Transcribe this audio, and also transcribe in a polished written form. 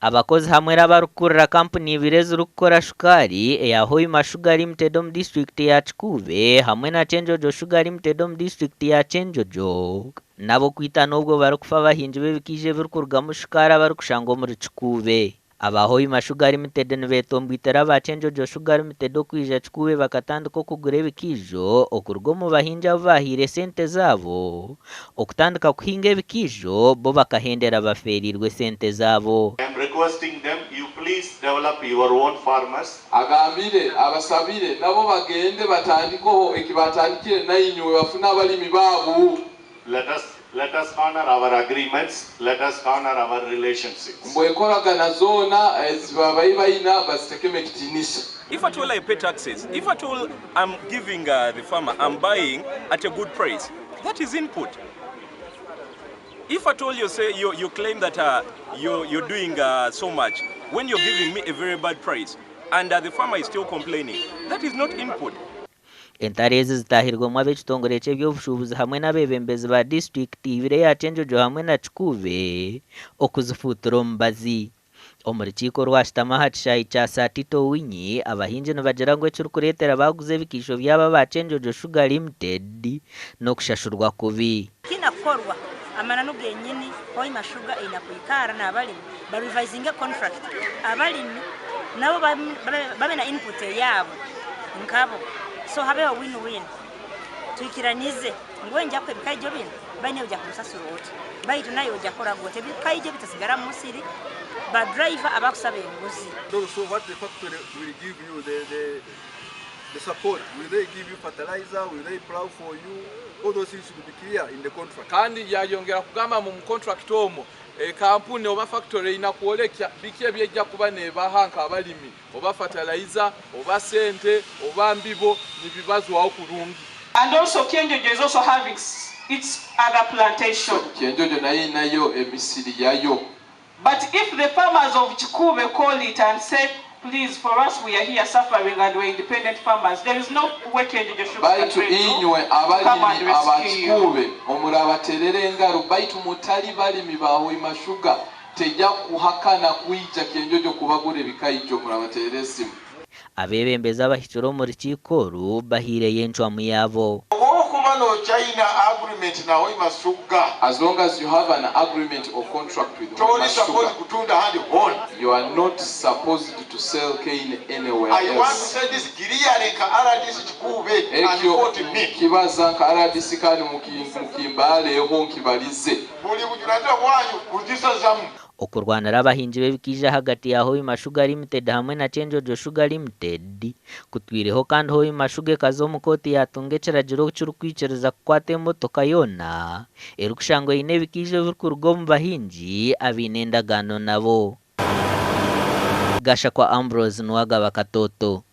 Abakozi hamwe n'abarikukurira kampuni ibiri ezirikukora shukaari eya Hoima Sugar Limited omu disiturikiti ya Kikuube hamwe na Kyenjojo Sugar Limited omu disiturikiti ya Kyenjojo n'ab'okwitana obwo barikufa abahingi b'ebikaija ebirikurugamu shukaari abarikushangwa omuri Kikuube. Aba Hoima Sugar Limited nibetomboitera aba Kyenjojo Sugar Limited okwija Kikuube bakatandika okugura ebikaijo okuruga omu bahingi abu baahaire sente zaabo Okutandika kuhinga ebikaijo, bo bakahendera bafeereirwe esente zaabo. I am requesting them you please develop your own farmers. Agambire abasabire nabo bagende batandikeho eki batandikire nainywe bafune abalimi babu. Let us let us honour our agreements, let us honour our relationships. Mbu enkoragana zona ezi babaire baina bazitekemu ekitinisa. If at all I pay taxes, if at all am giving the farmer, am buying at a good price, that is input. If at all you say you, you claim that uh, you, you're doing uh, so much, when you're giving me a very bad price and uh, the farmer is still complaining, that is not input. Entaro ezi zitaahirwemu ab'ekitongore ky'eby'obushuubuzi hamwe n'abeebembezi ba disiturikiti ibiri eya Kyenjojo hamwe na Kikuube okuzifuutira omubazi. Omu rukiiko orwashutami aha kishaayi kya Sir Tito Owinyi, abahingi nibagira ngu ekirikureetera baaguza ebikaisho byabo aba Kyenjojo Sugar Limited n'okushashurwa kubi. Kiina kukorwa, amananu genyini Hoima Sugar eine kwikaara n'abalimi ba revisinge contract abalimi nabo babe na input eyaabo nkabo so habeho win win twikiranize ngu enja kuha ebikaijo binu baine oja kumusasura oti baitu naye oja kukora oti ebikaijo bitasigara mu musiri ba driver abakusaba enguzi. Also what the factory will give you the, the, the support will they give you fertilizer will they plow for you all those things should be clear in the contract. Kandi yayongera kugamba mu contract omwo ekampuni oba factory eina kwolekya biki ebyejja kuba nebaha nk'abalimi oba fertilizer oba sente oba mbibo nibibazwaho kurungi. And also Kyenjojo is also having its other plantation. Kyenjojo nayo einayo emisiri yayo. But if the farmers of Kikuube call it and say please for us we are here suffering and we're independent farmers there is no way Kyenjojo Sugar can Baitu fail to inywe come and abalimi aba rescue you. Kikuube omurabaterera engaro baitu mutali balimi ba Hoima Sugar teija kuhakana kwija Kyenjojo kubagura ebikaijo murabaterera esimu. Abeebembezi abahikire omu rukiiko oru bahaireyo encwamu yaabo. Obu orikuba nochaina agreement na Hoima Sugar. As long as you have an agreement or contract with Tori Hoima supposed Sugar. kutunda ahandi hoona. You are not supposed to sell cane anywhere I want to else. say this clearly nka rdc Kikuube and Ekyo quote me. nkibaza nka rdc kandi mukimbareho nkibarize. Buri bujunanizibwa bwanyu kugisazamu. Okurwanira abahingi b'ebikaija ahagati ya Hoima Sugar Limited hamwe na Kyenjojo Sugar Limited kutwireho kandi Hoima Sugar ekaza omu kooti yaatunga ekiragiro ekirikwikiriza kukwata emotoka yoona erikushangwa eine ebikaija ebirikuruga omu bahingi abaine endagaano nabo. Gashakwa Ambrose Nuwagaba Katoto.